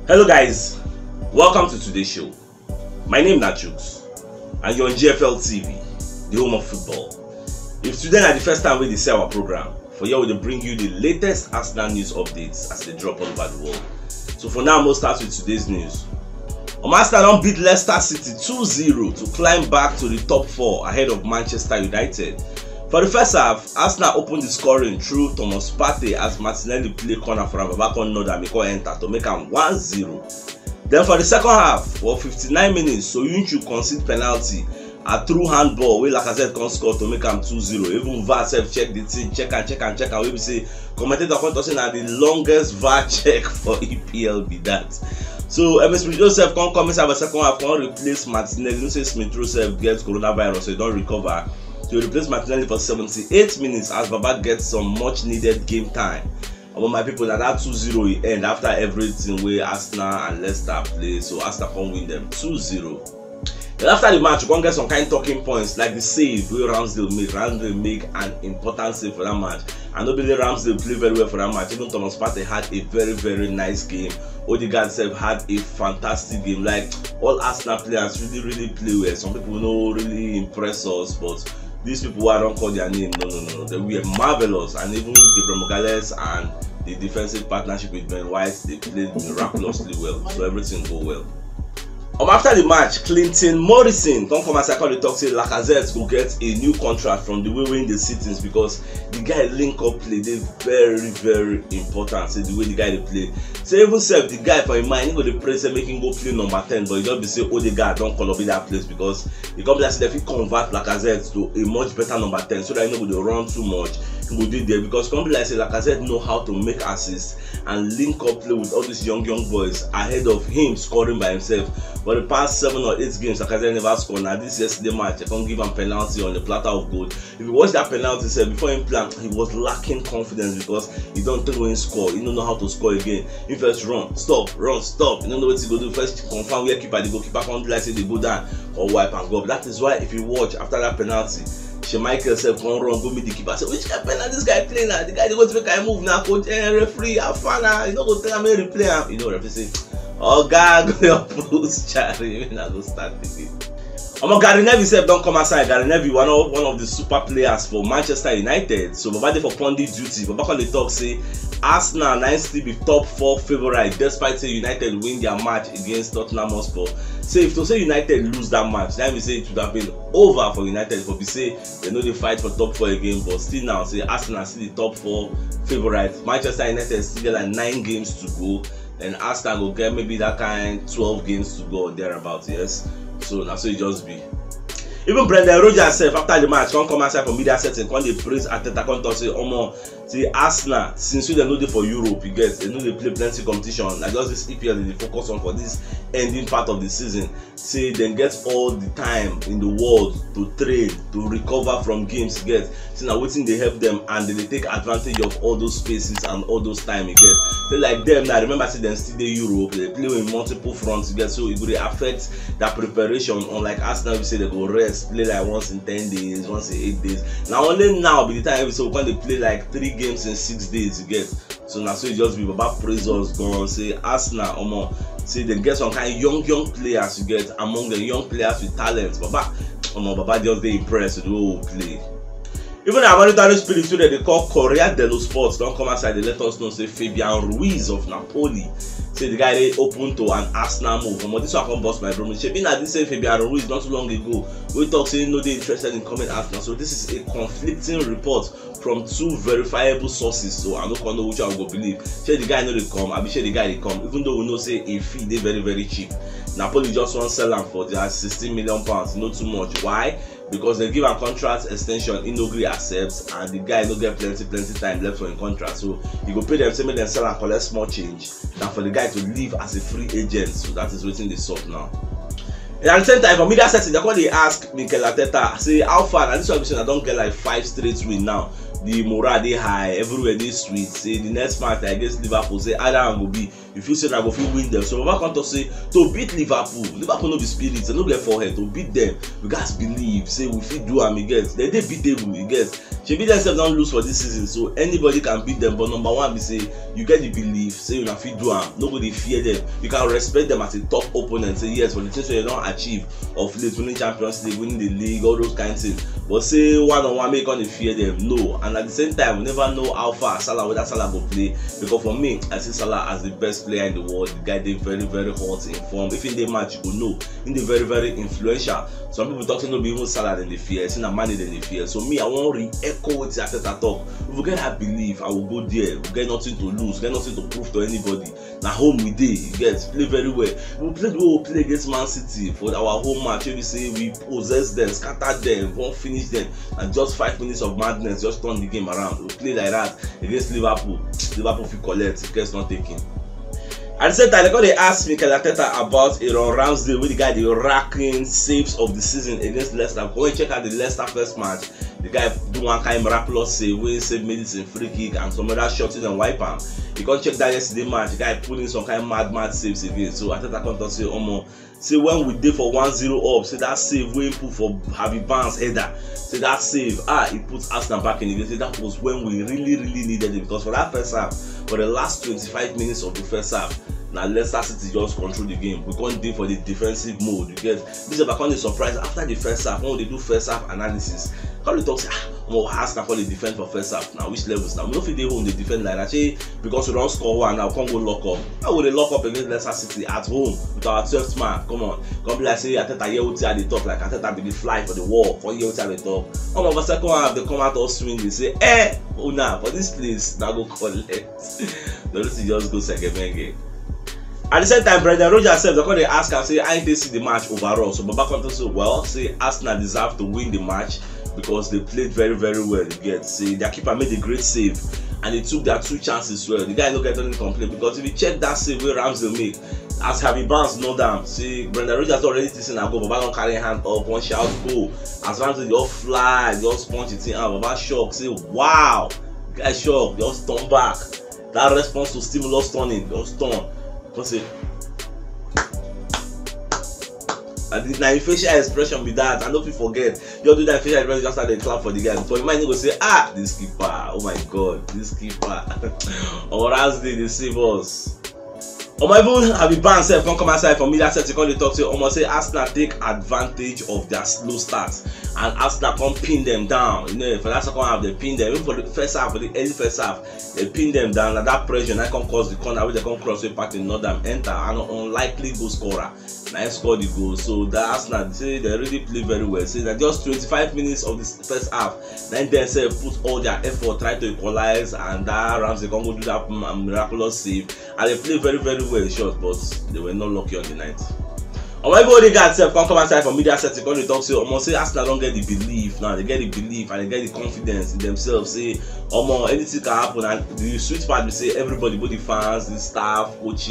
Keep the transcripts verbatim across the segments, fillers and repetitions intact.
Hello guys, welcome to today's show. My name na Chuks and you're on G F L T V, the home of football. If today na the first time wey dey see our program, for here we dey bring you the latest Arsenal news updates as they drop all over the world. So for now, we'll start with today's news. Um, Arsenal don beat Leicester City two zero to climb back to the top four ahead of Manchester United. For the first half, Arsenal opened the scoring through Thomas Partey as Martinelli play corner for am, Baba come nod am, he come enter to make am one zero. Then for the second half, for fifty-nine minutes, Soyuncu concede penalty, a through handball wey Lacazette come score to make am two zero. Even V A R sef check the thing, check am, check am, check am, wey be say commentator come talk say na the longest V A R check for E P L be that. So Emile Smith Rowe sef come come inside for second half, come replace Martinelli. You know say Smith Rowe sef get coronavirus, so he don recover. So he replace Martinelli for seventy-eight minutes as Baba get some much needed game time. Omo, my people, na that two zero e end after everything wey Arsenal and Leicester play. So Arsenal come win them two zero. Then after the match, we come get some kind talking points like the save wey Ramsdale make. Ramsdale make an important save for that match. And no be only Ramsdale play very well for that match. Even Thomas Partey had a very, very nice game. Odegaard sef had a fantastic game. Like, all Arsenal players really, really play well. Some people no really impress us, but these people wey I don call their name, no, no, no, no, they were marvelous. And even Gabriel Magalhaes and the defensive partnership with Ben White, they played miraculously well. So everything go well. Um, after the match, Clinton Morrison come come outside come dey talk say Lacazette go get a new contract from the way wey he dey see things, because the guy link up play dey very, very important. Say the way the guy dey play, say even sef the guy for him mind, he go dey pray say make him go play number ten, but he just be say Odegaard don call up in that place, because e come be like say dem fit convert Lacazette to a much better number ten, so that he no go dey run too much. He go dey there, because e come be like say Lacazette know how to make assists and link up play with all these young, young boys ahead of him scoring by himself. For the past seven or eight games, Lacazette never score. Now this yesterday match, they come give am penalty on the platter of gold. If you watch that penalty sef, before him play am, he was lacking confidence because he don tey wey he score. He no know how to score again. He first run, stop, run, stop. He no know wetin he go do. First confirm where keeper dey go. Keeper come do like say dey go down or wipe am go up. That is why if you watch after that penalty, Schmeichel sef come run go meet the keeper, say, "Which kind penalty this guy play now? The guy dey wait make I move now. Coach, eh, referee, how far now? You no go tell am make replay am." You know, referee say, "Oga, go your post, Charlie. Make una go start again." Omo, Gary Neville sef don come outside. Gary Neville, one of, one of the super players for Manchester United. So Baba dey for pundit duty. Baba come dey talk say Arsenal na still be top four favourite despite say United win their match against Tottenham Hotspur. Say if to say United lose that match, that mean say it would have been over for United. For be say they no dey fight for top four again, but still now say Arsenal still the top four favourite. Manchester United still get like nine games to go. Then Arsenal go get maybe that kind twelve games to go or thereabout, yes. So na so e just be. Even Brendan Rodgers sef after the match come come outside for media setting, come dey praise Arteta, come talk say, "Omo, see Arsenal, since wey dem no dey for Europe, you get, dem no dey play plenty competition. Na just this E P L dem dey focus on for this ending part of the season." Say dem get all the time in the world to train, to recover from games, you get. Say na wetin dey help dem, and dem dey take advantage of all those spaces and all those time, you get. Say like dem now, remember say dem still dey Europe, dem dey play in multiple fronts, you get. So e go dey affect their preparation, unlike Arsenal, we say dem go rest, play like once in ten days, once in eight days. Na only now be the time we say we come dey play like three games in six days, you get. So na so e just be. Baba praise us gan, say Arsenal, omo, say dem get some kind young, young players, you get, among the young players with talent. Baba, omo, Baba just dey impressed with the way we play. Even our monitoring spirit wey dem dey call Corriere dello Sport don come outside dey let us know say Fabian Ruiz of Napoli, say the guy dey open to an Arsenal move. Omo, this one come burst my brain. Shebi na this same Fabian Ruiz not too long ago wey talk say he no dey interested in coming Arsenal. So this is a conflicting report from two verifiable sources, so I no come know which one we go believe. Shey the guy no dey come, abi shey the guy dey come, even though we know say a fee dey very, very cheap. Napoli just wan sell am for their sixteen million pounds, no too much. Why? Because dem give am contract extension, he no gree accept, and the guy no get plenty, plenty time left for him contract. So he go pay dem say make dem sell am, collect small change, than for the guy to leave as a free agent. So that is wetin dey sup now. And at the same time, for media setting, they come dey ask Mikel Arteta, say, "How far?" Na this one be say I don get like five straight win now. The morale dey high, everywhere dey sweet. Say the next match na against Liverpool, say how that one go be. You feel say na go fit win them. So Baba come talk say to beat Liverpool, Liverpool no be spirit, they no get forehead. To beat them, we gats believe say we fit do am. You get, they dey beatable. You get, shebi dem sef don lose for this season, so anybody can beat them. But number one be say you get the belief say una fit do am. No go dey fear them. You can respect them as a top opponent. Say yes, for the things wey dem don achieve of late, winning Champions League, winning the league, all those kind things. But say one on one, make you come dey fear them. No. And at the same time, we never know how far Salah, whether Salah go play. Because for me, I see Salah as the best player in the world. The guy dey very, very hot in form. If he dey match, you go know. He dey very, very influential. Some people talk say no be even Salah dem dey fear. Say na Mane dem dey fear. So me, I wan re-echo wetin Arteta talk. If we get that belief, I will go there. We get nothing to lose, get nothing to prove to anybody. Na home we dey, you get, play very well. We play the way we play against Man City for our home match. Wey be say we possess them, scatter them, wan finish them, and just five minutes of madness just turn the game around. We play like that against Liverpool. Liverpool fit collect if guys not taking. At the same time, they come dey ask Mikel Arteta about Aaron Ramsdale, wey the guy dey racking saves of the season against Leicester. Go and check out the Leicester first match. The guy do one kind miraculous save, wey save Maddison free kick and some other shots, and wipe am. You come check that yesterday match, the guy pull in some kind mad, mad saves again. So Arteta come talk say, omo, say when we dey for one zero up, say that save wey he put for Harvey Barnes header, say that save, ah, he put Arsenal back in the game. Say that was when we really, really needed it, because for that first half, for the last twenty-five minutes of the first half, na Leicester City just control the game. We come dey for the defensive mode. You get, me sef, I come dey surprise after the first half, when we dey do first half analysis, come dey talk say, ah, omo, Arsenal come dey defend for first half. Now which levels now? We no fit dey home dey defend like that. Shey because we don score one now, come go lock up? How we dey lock up against Leicester City at home with our twelfth man? Come on, come be like say Arteta hear wetin I dey talk, like Arteta be the fly for the wall, come hear wetin I dey talk. Omo, for second half, they come out all swinging, say, eh, una for this place, na go collect. Everything just go segemenge. At the same time, Brendan Rodgers sef, they come dey ask am say how he take see the match overall. So Baba come talk say, well, say Arsenal deserve to win the match because they played very, very well. You get, say their keeper made a great save and they took their two chances well. The guy no get any complaint, because if you check that save wey Ramsdale make, as Harvey Barnes know am, see, Brendan Rodgers don already think say na goal. Baba don carry hand up, one shout goal. As Ramsdale just fly, just punch the thing out, Baba shock, say, wow. Guy shock, just turn back. That response to stimulus turning, just turn. Come say, and the, na him facial expression be that. I no fit forget. You do that facial expression, just start dey clap for the guy. For your mind, you go say, ah, this keeper, oh my God, this keeper. Or as they dey save us. Omo, even Harvey Barnes sef come come outside for media set, he come dey talk say, omo, say Arsenal take advantage of their slow start and Arsenal come pin them down. You know, for that second half, they pin them. Even for the first half, for the early first half, they pin them down. Na that pressure na come cause the corner wey they come cross, wey Partey nod am enter, an unlikely goal scorer na him score the goal. So that Arsenal, say they really play very well. Say that just twenty-five minutes of the first half, na him dem sef put all their effort try to equalize, and that Ramsdale come go do that, um, miraculous save, and they play very, very well in short, but they were not lucky on the night. Omo, even Odegaard sef come come outside for media set, he come dey talk say, omo, say Arsenal don get the belief now. They get the belief and they get the confidence in themselves. Say, omo, anything can happen. And the sweet part be say everybody, both the fans, the staff, coach,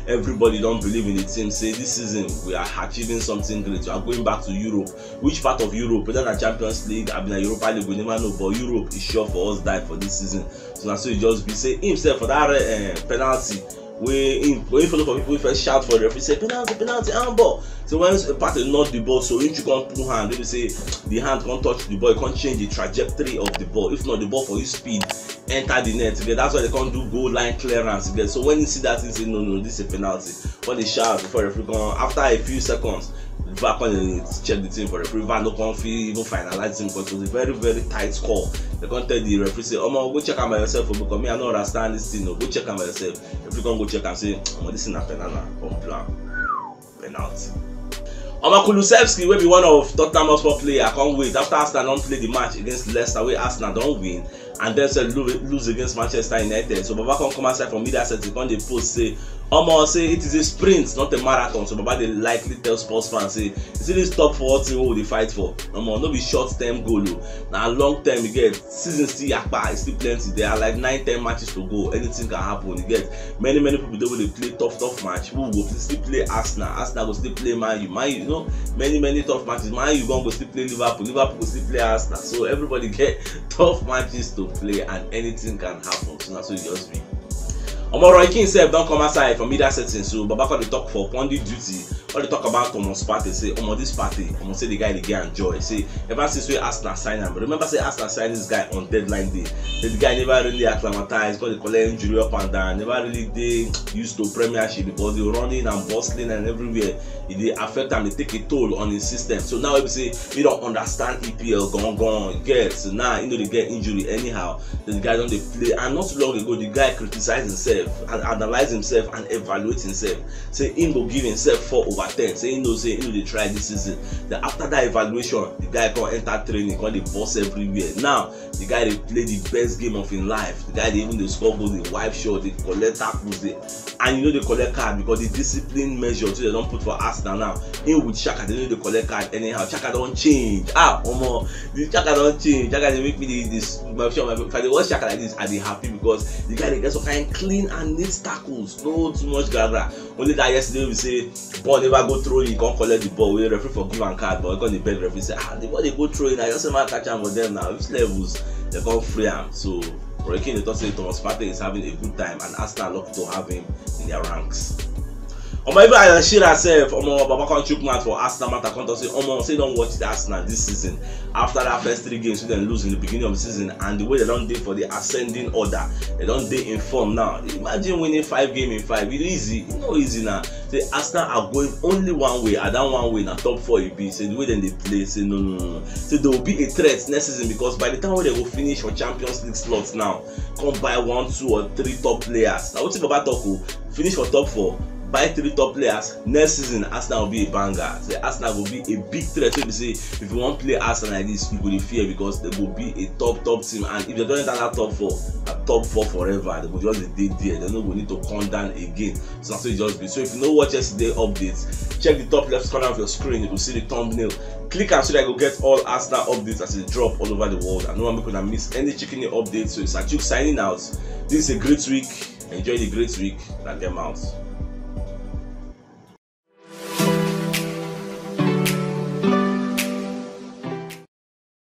everybody don believe in the team. Say this season we are achieving something great. We are going back to Europe. Which part of Europe? Whether na Champions League, abi na Europa League, we never know. But Europe is sure for us die for this season. So na so e just be. Say himself for that, eh, penalty wey him, wey him follow for people wey first shout for the referee say, penalty, penalty, handball. So when Partey nod the ball, so him too come put hand, wey be say the hand come touch the ball, e come change the trajectory of the ball. If not, the ball for his speed enter the net again. That's why they come do goal line clearance again. So when he see that thing, say, no, no, this is a penalty. When they shout before the referee come, after a few seconds, VAR come dey check the thing for referee. VAR no come fit even finalize the thing because it was a very, very tight call. They come tell the referee say, omo, go check am by yourself o, because me, I no understand this thing o. Go check am by yourself. Referee come go check am, say, omo, this thing na penalty, come blow am. Penalty. Omo, Kulusevski, wey be one of Tottenham Hotspur player, come wait. After Arsenal don play the match against Leicester, wey Arsenal don win, and then sef lose, lose against Manchester United. So Baba come come outside from media set, he come dey post say, omo, say it is a sprint, not a marathon. So Baba dey likely tell Spurs fans say, you see this top four thing wey we dey fight for, omo, no be short term goal o. Na long term. You get, season still yakpa, e still plenty. There are like nine, ten matches to go. Anything can happen. You get, many, many people dey wey dey play tough, tough match. Who go still play Arsenal? Arsenal go still play Man U. Man U, you know, many, many tough matches. Man U go, go still play Liverpool. Liverpool go still play Arsenal. So everybody get tough matches to play, and anything can happen. So na so e just be. Omo, Roy Keane sef don come outside for media setting, so Baba come dey talk for pundit duty. Come dey talk about Thomas Partey, say omo, this Partey, omo, say the guy dey get am joy. Say ever since wey Arsenal sign am, remember say Arsenal sign this guy on deadline day. Say the guy never really acclimatized, come dey collect injury up and down, never really dey used to Premiership because the running and bustling and everywhere, e dey affect am, dey take a toll on his system. So now wey be say he don understand E P L gangan, get, so now he no dey get injury anyhow. The guy don dey play, and not too long ago the guy criticize himself and analyze himself and evaluate himself. Say him go give himself four over ten. Say he know say he no dey try this season. Then after that evaluation, the guy come enter training, come dey boss everywhere. Now the guy dey play the best game of him life. The guy dey even dey score goals, dey wipe shot, dey collect tackles, dey, and you know, dey collect card because the discipline measure too dem don put for Arsenal now. Him with Xhaka, dem no dey collect card anyhow. Xhaka don change. Ah, omo, the Xhaka don change. Xhaka dey make me dey this. My, my, if I dey watch Xhaka like this, I dey happy because the guy dey get some kind clean and neat tackles. No too much gra gra. Only that yesterday we say ball never go throw in, come collect the ball. We referee for give am card, but we come dey beg referee say, ah, the ball dey go throw in. I just say man catch am for them now. Which levels? They come free am. So Roy Keane dey talk say Thomas Partey is having a good time and Arsenal lucky to have him in their ranks. Omo, even Alan Shearer sef, omo, Baba come chook mouth for Arsenal matter, come talk say omo, say don watch the Arsenal this season. After that first three games wey dem lose in the beginning of the season and the way they don dey for the ascending order, they don dey in form now. Imagine winning five game in five. E easy? E no easy now. Say Arsenal are going only one way, and that one way na top four e be. Say the way dem dey play, say no, no, no, no. Say they will be a threat next season because by the time wey they go finish for Champions League slots now, come buy one, two or three top players. Na wetin Baba talk o. Finish for top four, buy three top players. Next season, Arsenal will be a banger. Say Arsenal go be a big threat. So be say if you wan play Arsenal like this, you go dey fear because they go be a top, top team. And if they don enter that top four, na top four forever. They go just dey dey there. They no go need to come down again. So na so e just be. So if you no watch yesterday updates, check the top left corner of your screen. You go see the thumbnail. Click am so that you go get all Arsenal updates as e drop all over the world. I no wan make una miss any chicken updates. So it's Achuk signing out. This is a great week. Enjoy the great week. Na dem out.